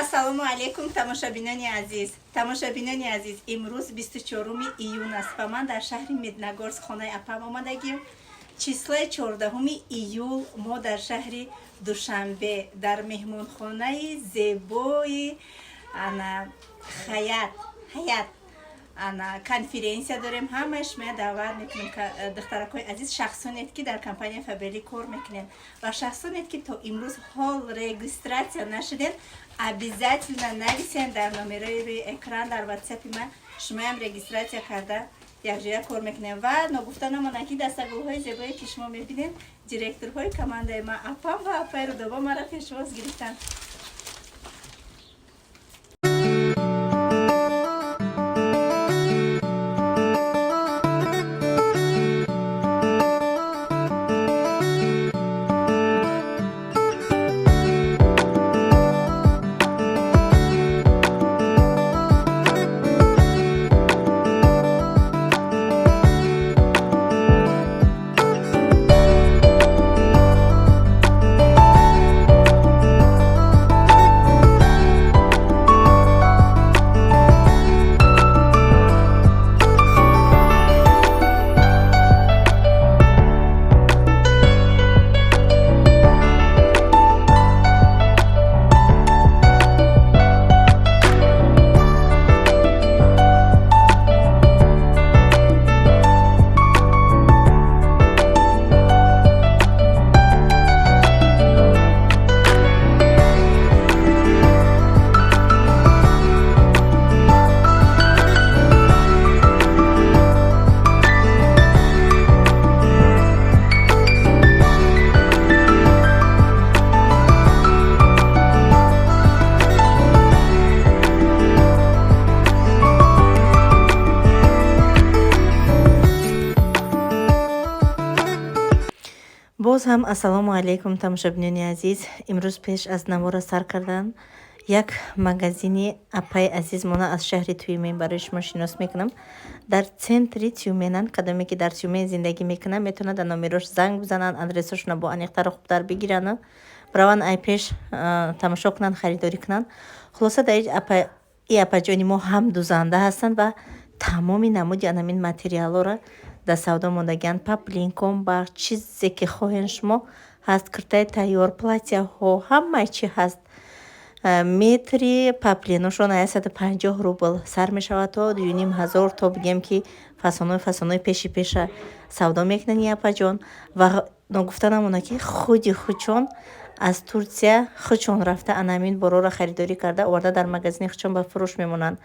Ассалому алайкум, тамошобинони азиз. Тамошобинони азиз, имрӯз 24 июн аст ва ман дар шаҳри Медногорск, хонаи апам омадагим. Числаи 14 июл мо дар шаҳри Душанбе, дар меҳмонхонаи зебои ана Хаят ана конференсия дорем. Ҳамаи шумоя даъват мекунем, духтаракҳои азиз, шахсонед, ки дар компания Фаберлик кор мекунед ва шахсонед, ки то имрӯз ҳол регистрация нашудед, обязательно нависен дар номерои рӯи экран, дар ватсапи ман. Шумоям регистрация карда, якҷоя кор мекунем. Ва ногуфта намонад, ки дастагулҳои зебое, ки шумо мебинед, директорҳои командаи ман, апам ва апаи Рудоба, маро пешвоз гирифтанд. Боз ҳам ассалому алайкум, тамошобинони азиз. Имрӯз пеш аз навора сар кардан як магазини апаи азизмона аз шаҳри Тюмен барои шумо шинос мекунам. Дар центри Тюменанд. Кадоме ки дар Тюмен зиндагӣ мекунанд, метавонанд дар номерош занг бизананд, адресошона бо аниқтару хубтар бигиранд, бираванд, ай пеш тамошо кунанд, харидорӣ кунанд. Хулоса, дар и апаҷони мо ҳам дузанда ҳастанд ва тамоми намуди анамин материалҳоро дар савдо мондагианд: поплин, комбах, чизе ки хоҳен шумо ҳаст, киртаи тайёр, платьяҳо, ҳамаи чи ҳаст. Метри поплиношон 150 рубл сар мешавад то 2500, то бигем ки фасонои фасонои пеши пеша савдо мекунанд и апаҷон. Ва ногуфта намонад, ки худи худшон аз Турсия худшон рафта, анамин борора харидорӣ карда оварда, дар магазини худшон ба фурӯш мемонанд.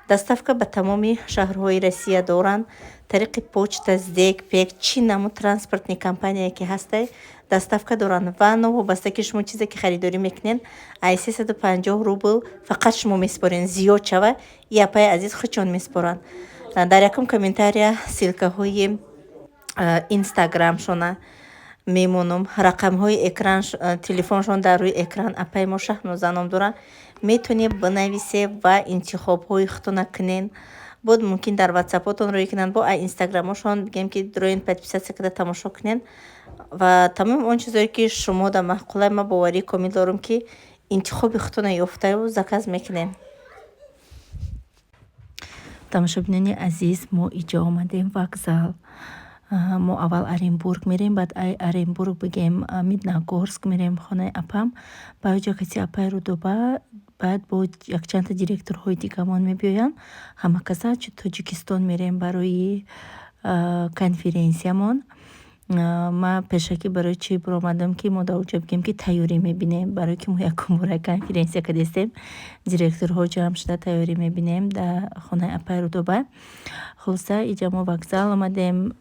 Доставка ба тамоми шаҳрҳои Россия доранд, тариқи почта, СДЭК, ПЭК, чӣ намуд транспортный компания ки ҳастай, доставка доранд. Ва новобаста ки шумо чизе ки харидорӣ мекунед, ай 350 рубл фақат шумо месупорен, зиёд шава, и апаи азиз худшон месупоранд. Дар якум комментария ссылкаҳои инстаграмшона мемонам, рақамҳои экран телефоншон дар рӯи экран. Апаи мо Шаҳноза ном доранд. Метавонед бинависе ва интихобҳои худтона кунен. Буд мумкин дар ватсапотон рӯй кунанд, бо ай инстаграмошон бигем ки дроин подписаться карда тамошо кунен ва тамоми он чизое ки шумо да маъқулай, ман боварии комил дорам, ки интихоби худтона ёфтаю заказ мекунем. Тамошобинони азиз, мо иҷо омадем вокзал. Мо аввал Оренбург мерем, баъд ай Оренбург бигем Медногорск мерем, хонаи апам. Ба ҷо каси апаи Рудоба, баъд бо якчандта директорҳои дигамон мебиёянд. Ҳама каса Тоҷикистон мерем барои конференсиямон. Ман пешакӣ барои чӣ биромадам, ки мо дар оҷо бигем ки тайёрӣ мебинем, барое ки мо якум бора конференсия кардастем, директорҳо ҷамъ шуда тайёрӣ мебинем дар хонаи апаи Рудоба. Хулоса, иҷа мо вокзал омадем.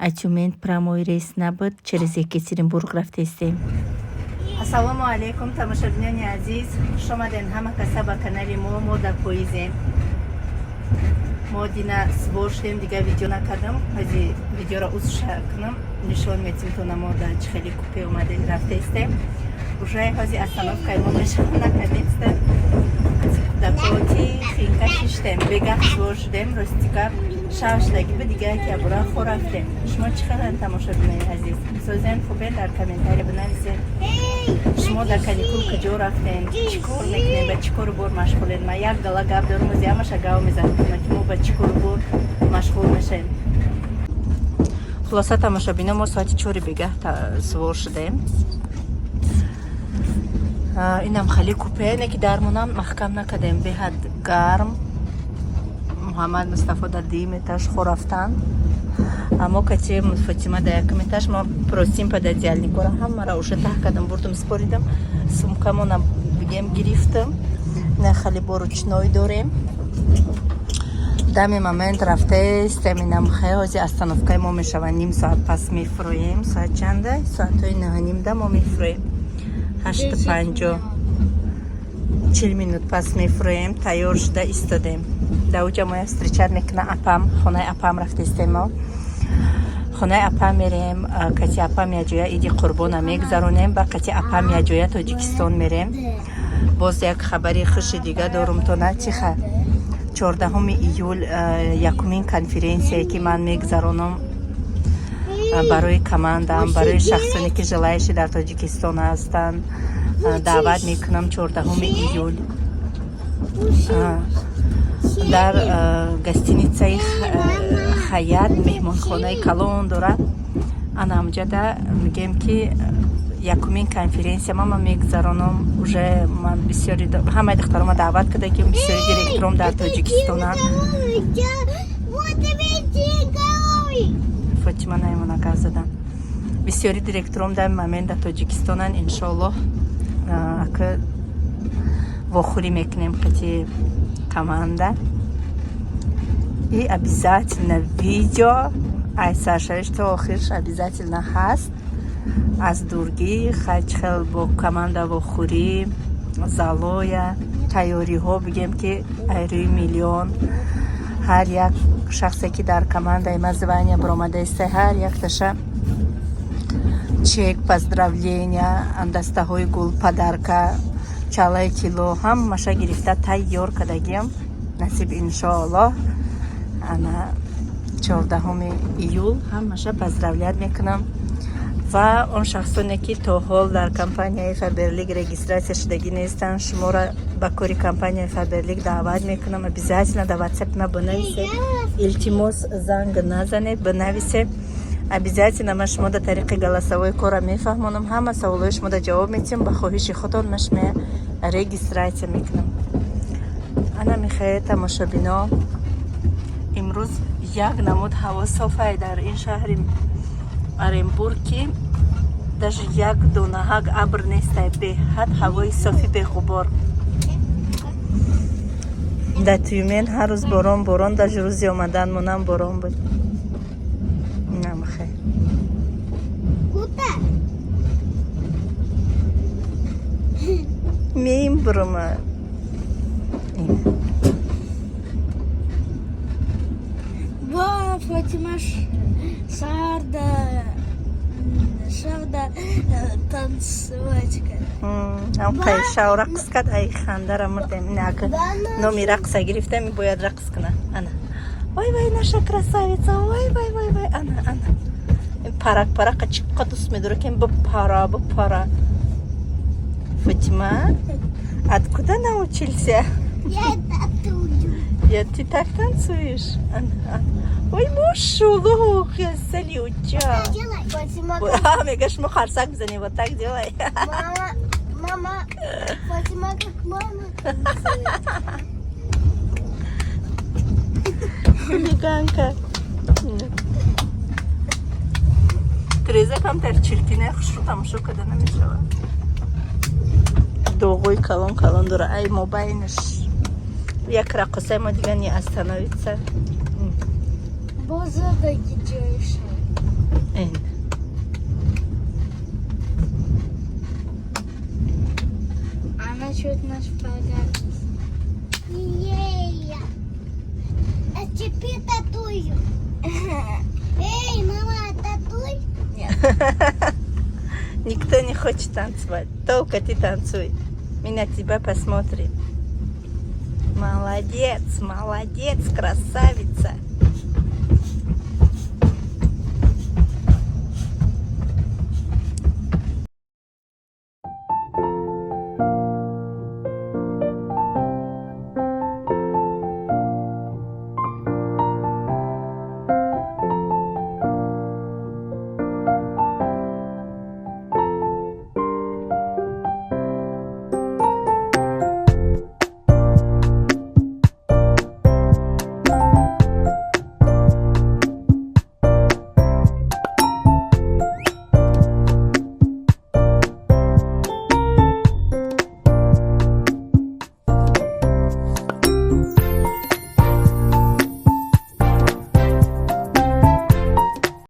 Аз Тюмен прямой рейс набуд, через Екатеринбург рафтаистем. Ассалому алайкум, тамошобинони азиз, хуш омаден ҳама каса ба канали мо. Мо дар поизем. Мо дина сбор шудем, дигар видео накардам. Ҳози видеоро узша кунам, нишон метим то намо дар чӣ хеле купе омаде рафтаистем. Уже ҳози остановкаи мо мешавад, наконец-то. Дар коти хинка шиштем, бегаҳ сбор шудем, рости гап. Шав шудаги бу, дига ки абура хо рафтем. Шумо чӣ хелан, тамошобинои азиз? Созен, хубен? Дар комментария бинависед, шумо дар каникул куҷо рафтен, чӣ кор мекунед, ба чӣ кору бор машғулед. Ман як гала гап дорум, ози ҳамаша гав мезанам, ки мо ба чӣ кору бор машғул мешавем. Хулоса, тамошобино, мо соати 4-и бегаҳ сувор шудаем. Инам хали купе не, ки дармонам маҳкам накардем, беҳад гарм. Муҳаммад Мустафо дар дуюм этаж хо рафтанд, аммо кати Фотима дар якум этаж. Мо просим пододеяльникора ҳамаро уже таҳ кардам, бурдум, споридам, сумкамона бигем гирифтам. На хали бо ручной дорем. Дами момент рафтаистем. Инам хе ҳози остановкаи мо мешава, ним соат пас мефуроем. Соат чанда? Соатҳои 9:30-да мо мефуроем, 8:50, 40 минут пас мефуроем. Тайёр шуда истодем. Дар уҷа моя встречать мекуна апам. Хонаи апам рафтаистем мо. Хонаи апам мерем, кати апам якҷоя иди қурбона мегузаронем, ба кати апам якҷоя Тоҷикистон мерем. Боз як хабари хуши дига дорум тона чиха. 14-уми июл якумин конференсияе, ки ман мегузаронам барои командаам, барои шахсоне, ки желающие дар Тоҷикистон ҳастанд, даъват мекунам. 14-уми июл дар гостиницаи Хаят, меҳмонхонаи калон дорад, ана ҳамҷада мегӯем, ки якумин конференсия ман мегузаронам. Уже ман бисёри ҳамаи духтарома даъват карда, ки бисёри директором дар Тоҷикистонанд. Вот видите, Фотима наимона гап задан. Бисёри директором дар момент дар Тоҷикистонанд. Иншоаллоҳ, ака вохӯрӣ мекунем қати команда. И обязательно видео ай саршавиш то охирш обязательно ҳаст, аз дургӣ хел бо команда вохӯрӣ, залоя тайёриҳо, бигем, ки ай рӯи миллион. Ҳар як шахсе, ки дар командаи ма звания баромадаиста, ҳар якташа чек поздравления, дастаҳои гул, подарка, чалаи тилло, ҳамаша гирифта тайёр кардагиам. Насиб, иншоаллоҳ, ана 14-уми июл ҳамаша поздравлять мекунам. Ва он шахсоне, ки то ҳол дар компанияи Фаберлик регистрация шудагӣ нестанд, шуморо ба кори компанияи Фаберлик даъват мекунам. Обязательно дар ватсапи ма бинависед. Илтимос, занг назанед, бинависед. Обязательно ман шумо дар тариқи голосовой кора мефаҳмонам, ҳама саволҳои шумо да ҷавоб метиҳам. Ба хоҳиши худтон ман шумо регистрация мекунам. Ана михаил, тамошобино, имрӯз як намуд ҳаво софае дар ин шаҳри Оренбург, ки даже як донаҳак абр нестай. Беҳад ҳавои софи, беғубор. Дар Тюмен ҳар рӯз борон, борон. Даже рӯзи омаданмонам борон буд. Намахе. Куда? Меим бурума. Во, Фатима Шарда, Шарда танцевать. Ҳамқай шав рақс кард, ай хандара мурдем. Инака номи рақса гирифтам, бояд рақс куна. Ана. Вай, вай, наша красавица. Вай, вай, вай, вай. Ана, ана. Парак, парака чиққа дӯст медора, ки бипара, бипара. Фатима, откуда научился? Я танцую. Я, ты так танцуешь? Ана, ана. Ой, мошаллоҳ, салюча. Делай. Фатима, А, мегаш, мо қарсак бизанем, вот так делай. Мама, мама, Фатима как мама танцует. Хулиганка. Тереза камтар чиркине, хушрӯ тамошо карда намешавад. Доғои калон калон дора. Ай мобайнаш. Як рақосаи мо дига не остановится. Бозадаги ҷойша. Ин. Она чуть наш подарок. А теперь татую. Эй, мама, татуй? Нет. Никто не хочет танцевать. Только ты танцуй. Мы на тебя посмотрим. Молодец, молодец, красавица.